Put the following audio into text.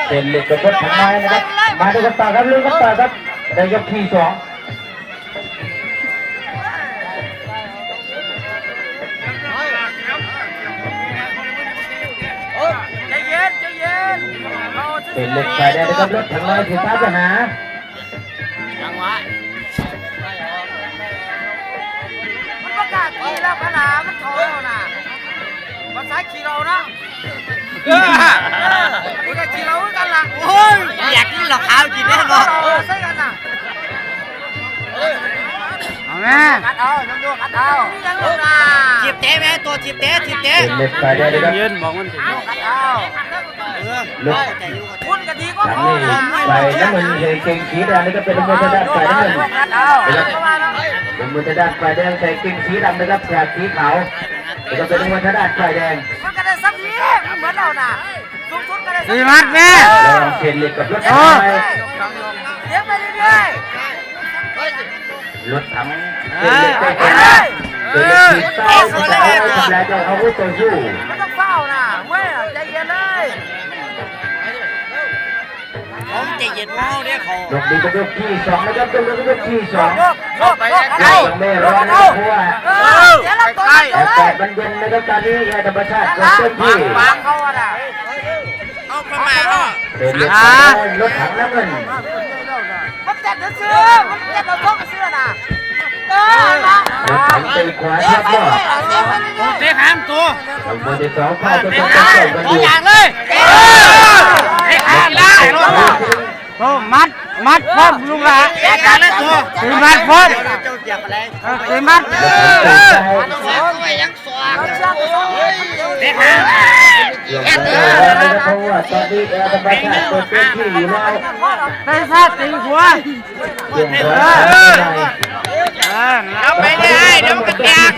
ເປັນເຫຼັກກະທົບທາງໃນນະຄັບ ມາດູກັນຕໍ່ຄັບ ລຸ້ນກັນຕໍ່ຄັບ ໃນຍົກທີສອງ ໃຈເຢັນ ໃຈເຢັນ ເປັນເຫຼັກຝ່າຍແດງນະຄັບ ລົດຖັງນ້ອຍຊິພາໄປຫາ ມັນປະກາດຂີ່ແລ້ວຂະໜາດ ມັນເຖົ້າແລ້ວນະ ພາສາຂີ່ເຫຼົ້ານະ ເອີ ອັນນີ້ກະຂີ່ເຫຼົ້າຄືກັນລະ ໂອ້ຍ ຢາກກິນເຫຼົ້າຂາວກິນແດ່ບໍ່ ເອົາໃສ່ກັນນະ ເອົາແມ່ ກັດເອົາ ຍົກໆ ກັດເອົາ ມີຫຍັງຢູ່ນະ ຈີບເຕະແມ່ ຕົວະ ຈີບເຕະ ຈີບເຕະ ເປັນເລັກໄຟແດງເດ້ອ ເຢັນ ບອກມັນ ກັດເອົາ ເອີ ລົດ ຄຸນກະດີກວ່າພໍ່ນະ ໄຟນ້ຳເງິນ ເກງສີດຳນີ້ກະເປັນມວຍທາງດ້ານໄຟນ້ຳເງິນ ເປັນມວຍທາງດ້ານໄຟແດງ ໃສ່ເກງສີດຳນະຄັບ ສາກສີຂາວ ນີ້ກະເປັນມວຍທາງດ້ານໄຟແດງ ມັນກະໄດ້ສ່ຳນີ້ ມັນໝົດແລ້ວນະ ສູງສຸດກະໄດ້ສ່ຳນີ້ ສີ່ໝັດແມ່ ລະຫວ່າງເຊນເລັກກັບລົດຖັງ ໂອ້ຍ ເຮັດໄປເລື້ອຍໆ ລົດຖັງ ເຊນເລັກໄປແຂນ ເຊນເລັກຕີດຊ້າຍ ເຊນເລັກທຳລາຍເຈົ້າອາວຸດຕໍ່ສູ້ ມັນຕ້ອງຟ້າວນະ ເວີຍ ໃຈເຢັນເລີຍ ເຂົາໃຈເຢັນກວ່າເຮົາເດ້ເຂົາ ຍົກນີ້ເປັນຍົກທີສອງນະຄັບ ເປັນຍົກທີສອງ ເອົາໄປເອົາ ເອົາແມ່ນ ເອົາ ເອົາ ເອົາ ເອົາແດດມັນເຢັນນະຄັບ ຕອນນີ້ແອທຳມະຊາດເກີດເຕັມທີ່ ວາງເຂົາອະນະ ເອົາພະມ້າເນາະ ເປັນລົດຖັງນ້ຳເງິນ ມັນເຕັມຊື່ໆ ມັນເຕັມເອົາຕົງຊື່ໆນະ ເອີ ນະ ລົດຖັງເຕະຂວາທັບເນາະ ໂຕເຕະຂາມໂຕ ທາງຜູ້ທີ່ສອງ ເອີ ເຕະຂາ ໂຕຢ່າງເລີຍ ເອີ ເຕະຂາໄດ້ໂຕ ໂຕມັດ ມັດພ້ອມລູກຫຼ້າ ເຕະຂາເລີຍໂຕ ເຕະມັດພ້ອມ ເອີ ເຕະມັດ ເຕະຂາ ເພາະວ່າຕອນນີ້ແອທຳມະຊາດເປີດເຕັມທີ່ຢູ່ແລ້ວ ໄດ້ຊາດຕີຂວາ ເອີ ເອີ ເອົາໄປເລີຍ ດຽວມັນກະແຕກ